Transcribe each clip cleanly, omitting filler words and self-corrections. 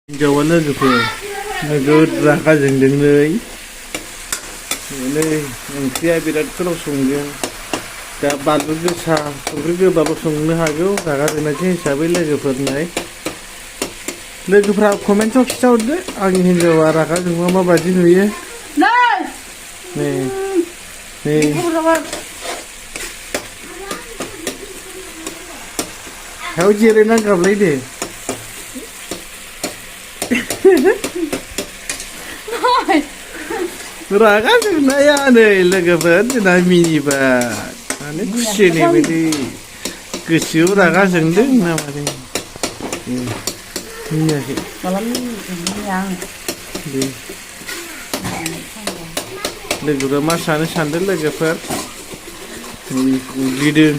हिन्जावा लोगोफोर नोगोद रागा जोंदोंलै नै ओंख्रिया बिराद गोलाव संदों दा बानलु गोसा संख्रि गोबाबो संनो हागौ रागा जोंनायसो हिसाबै लोगोफोरनाय लोगोफ्रा कमेन्टआव खिथाहरदो आंनि हिन्जावा रागा जोंबा माबायदि नुयो नै सायाव जिरायना गाबलायदो raga जोंनाया नै लोगोफोर जोंना मिनिबाय माने खुसिनि बायदि गोसोआव रागा जोंदों ना माने मिनियाखै लोगोफ्रा मा सानो सानदों लोगोफोर उग्लिदों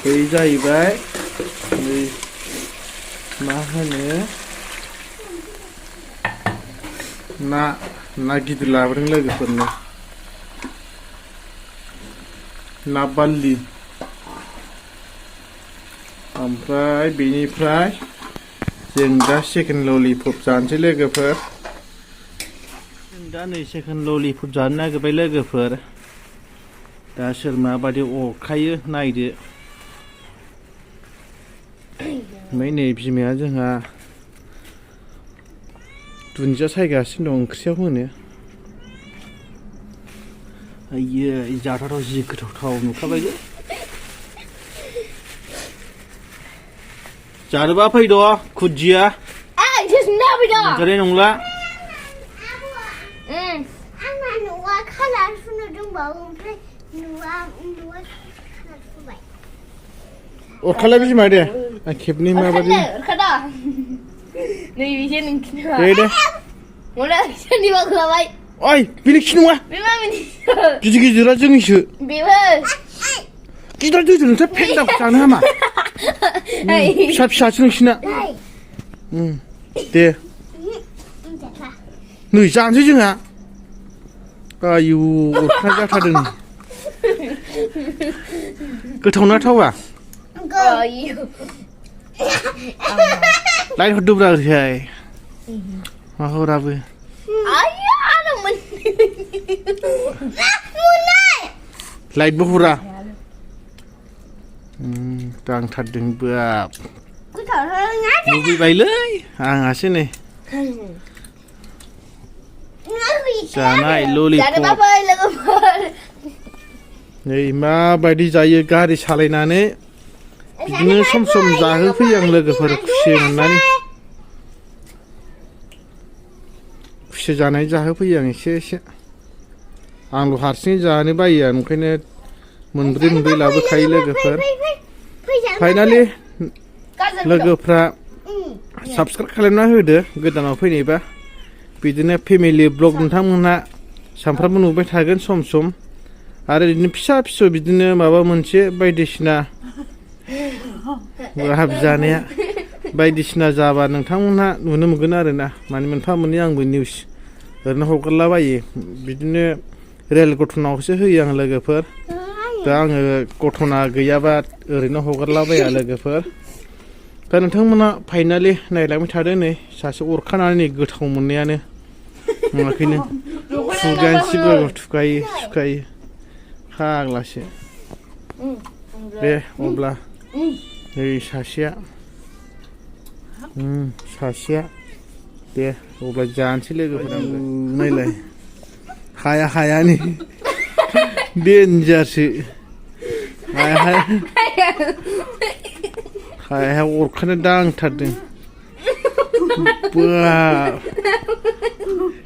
बै जाहैबाय मा होनो ना गिदिर लाबोदों लोगोफोरनो ना बाल्लि ओमफ्राय बेनिफ्राय जों दा सेकेन्ड ललिपप जानोसै लोगोफोर जों दा नै सेकेन्ड ललिपप जानो नागिरबाय लोगोफोर दा सोर माबायदि अरखायो नायदो ओमफ्राय नै बिमाया जोंहा दुन्दिया सायगासिनो दं ओंख्रियाव होनो आइयो जाथावथाव जि गोथावथाव नुखाबायलै जानोबा फैद' खुदिया मोनजानाय नंला अरखालाय बिमा दे आं खेबनै माबादि नै बिसोर नोंखिनो दे मोना सोरनिबा खोलाबाय ओइ बेलेगसो नङा गिदिर गिदिरा जोंनिसो बेबो गिदिर गिदिर नोंसोर फेन्दाखौ जानो हामा फिसा फिसासो नोंसिना दे नै जानोसै जोंहा आयु अरखा जाथारदों गोथावना थावा लाइट हरदोब्रा ओरैहाय मा हराबो लाइटबो हरा दांथारदों बाब लुबैबायलै आंहासो नै जानाय ललिपप नै माबायदि जायो गारि सालायनानै बिदिनो सम सम जाहोफैयो आं लोगोफोर खुसि मोननानै खुसि जानाय जाहोफैयो आं एसे एसे आंल' हारसिङै जानो बायो आं ओंखायनो मोनब्रै मोनब्रै लाबोखायो लोगोफोर फाइनालि लोगोफ्रा साबस्क्राइब खालामना होदो गोदानाव फैनायबा बिदिनो फेमिलि ब्लग नोंथांमोनहा सानफ्रामबो नुबाय थागोन सम सम आरो बिदिनो फिसा फिसौ बिदिनो माबा मोनसे बायदिसिना हाब जानाया बायदिसिना जाबा नोंथांमोनहा नुनो मोनगोन आरोना माने मोनफा मोननै आंबो निउस ओरैनो हगारलाबायो बिदिनो रेल गथनावसो होयो आं लोगोफोर दा आङो गथना गैयाबा ओरैनो हगारलाबाया लोगोफोर दा नोंथांमोना फाइनालि नायलांबाय थादो नै सासे अरखानानै नै गोथाव मोननायानो नुवाखैनो खुगानोसै थुखायो फाग्लासो दे अब्ला नै सासेया दे अब्ला जानोसै लोगोफोरा नायलाय हाया नै देन्जारसो हाया अरखानो दांथारदों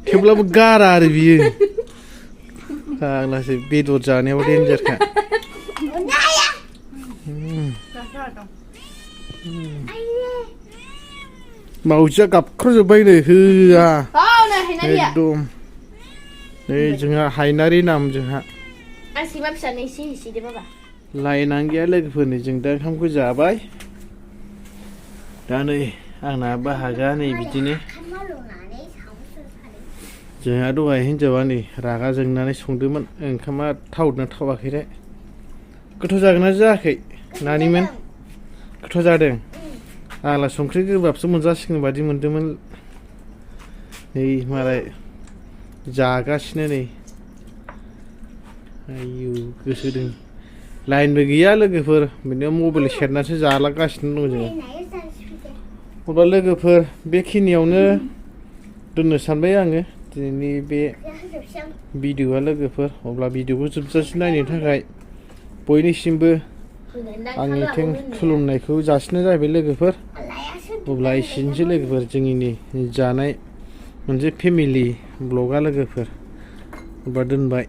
थेवब्लाबो गारा आरो बियो फाग्लासो बेदर जानायाव देन्जारखा मावजिया गाबख्र'जोब्बाय नै होआ एकदम नै जोंहा हायनारि नाम जोंहा लायनानै गैया लोगोफोरनि जों दा ओंखामखौ जाबाय दा नै आंना बाहागा नै बिदिनो जोंहा दहाय हिन्जावा नै रागा जोंनानै संदोंमोन ओंखामा थावदोंना थावाखैथाय गोथाव जागोन ना जायाखै नानिमोन गोथाव जादों आंला संख्रि गोबाबसो मोनजासिगोन बादि मोनदोंमोन नै मालाय जागासिनो नै आयु गोसोदों लाइनबो गैया लोगोफोर बिदिनो मबाइल सेरनासो जालागासिनो दं जोङो अब्ला लोगोफोर बेखिनियावनो दोननो सानबाय आङो दिनैनि बे भिडिअ'आ लोगोफोर अब्ला भिडिअ'खौ जोबजासिम नायनो थाखाय बयनिसिमबो आंनि खुलुमनायखौ जासिनाय जाहैबाय लोगोफोर अब्ला एसेनोसै लोगोफोर जोंनि जानाय मोनसे फेमिलि ब्लगआ लोगोफोर अब्ला दोनबाय।